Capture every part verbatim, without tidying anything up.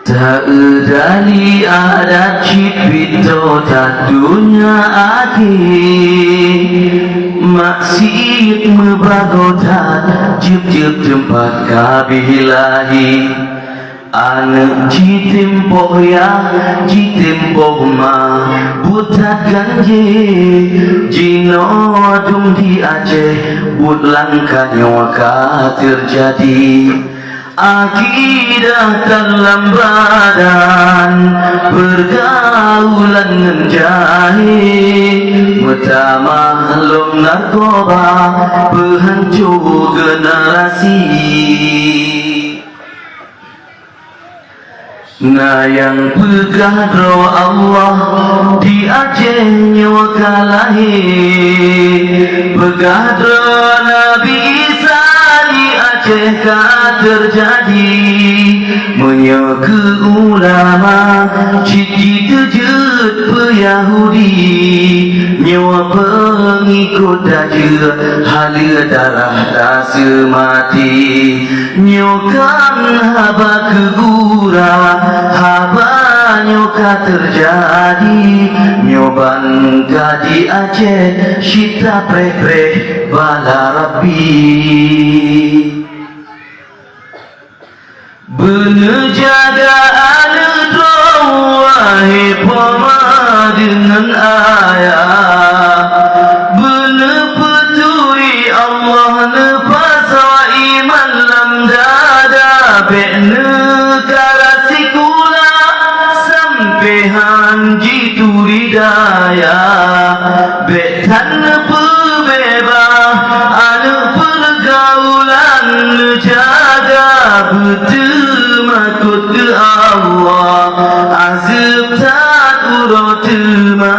Taeudali adat cit pintoe that donya akhé, maksiet meubagoe that jeueb-jeueb teumpat ka abéh lahé. Aneuk jitem poh yah, jitem poh ma, buet that ganjé. Jinoe dum di Aceh, buet langka nyoe ka teujadi. Akidah tan lam badan, peurgaulan ngon jahé, meutamah lom narkoba, peuhanco generasi. Na nyang peugah droe Allah di Aceh nyoe ka lahé. Peugah droe Nabi Isa di Aceh ka teujadi. Meunyoe keu ulama cit jiteujeuet peu Yahudi, nyoe peungikot tajeuet haleue darah taseumati. Nyoe kan haba keugura, haba nyoe ka teujadi, nyoe ban ka di Aceh cit tapreh-preh bala Rabbi. Beuneujaga aneuk droe, wahé poma deungon ayah. Beuneupeuturi Allah neupasoe iman lam dada, bék neukara sikula sampoe han jituri dayah. Bék that neupeubeubaih aneuk peurgaulan, neujaga beuteumakot keu Allah. Azeub that uroe teuma,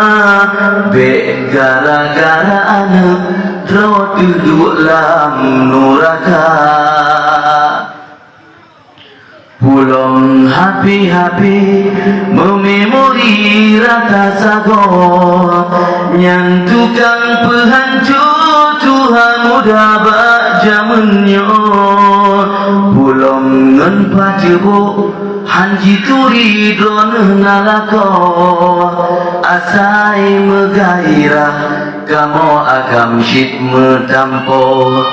bék gara-gara aneuk droe teuduek lam nuraka. Pulom habéh-habéh meumemori rata sagoe, nyan tukang peuhanco tuha muda bak jameun nyoe. Pulom ngon pajeubok han jituri droeneuh na lakoe, asai meugairah kamoe agam cit meutampo.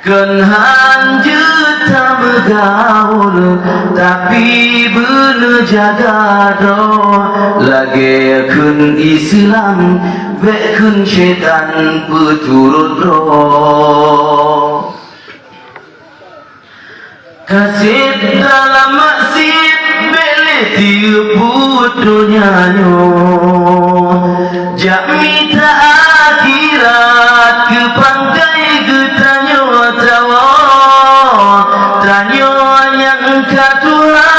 Kon han jeuet tameugaul, tapi beuneujaga droe. Lagée kheun Islam, bék kheun syaitan peuturot droe. Ka seb dalam maksiet, bék lé tiyeue buet donya nyoe. Jak mita akhirat keu pangkai geutanyoe tawoe. Tanyoe nyang ka tuha,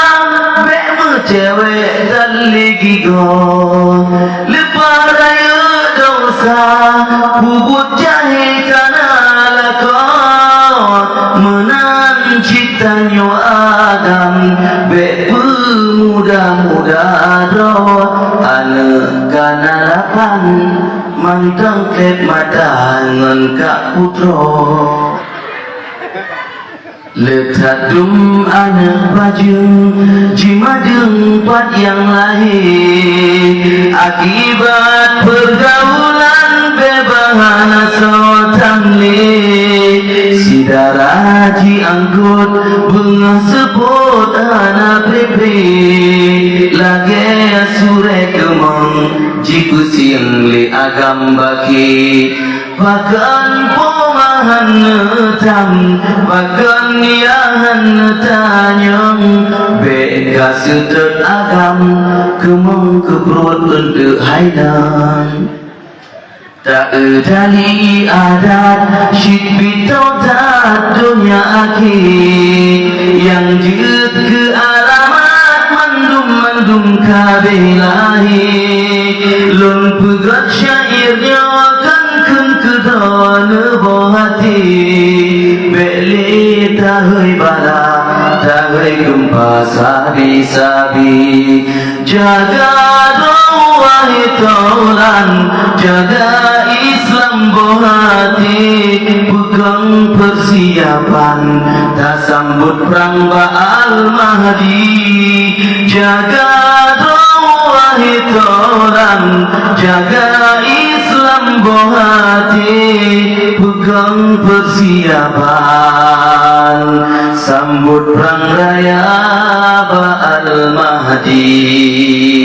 bék meucewek that lé gigoe. Leupah rayeuk desya, peubuet jahé kana lakoe. Meunan cit tanyoe agam, bék peumuda-muda droe. Aneuk kana lapan, mantong kleb mata ngon kak putroe. Le that dum aneuk pajeung jimadeueng pat nyang lahé, akibat peurgaulan beubahan asoe tan lé. Syedara jiangkot beungoh seupôt hana pré-pré, lagée surée keumong jipeusieng lé agam bakée. Pakon poma han neutam, pakon ya han neutanyong, bék ka seutôt agam keumong keu pruet eunteuk hai nan. Taeudali adat cit pintoe that donya akhé, nyang jeuet keu alamat mandum-mandum ka abéh lahé. Lôn peugét syair nyoe kon kheun keu droeneuh boh até, bék lé tahôi bala, tahôi geumpa sabe-sabe. Jaga droe wahé tolan, jaga Islam boh até, peugét Peusiapan tasambot prang bak Al-Mahdi. Jaga droe wahai toran, jaga Islam boh até. Peugong peusiapan sambot prang raya bak Al-Mahdi.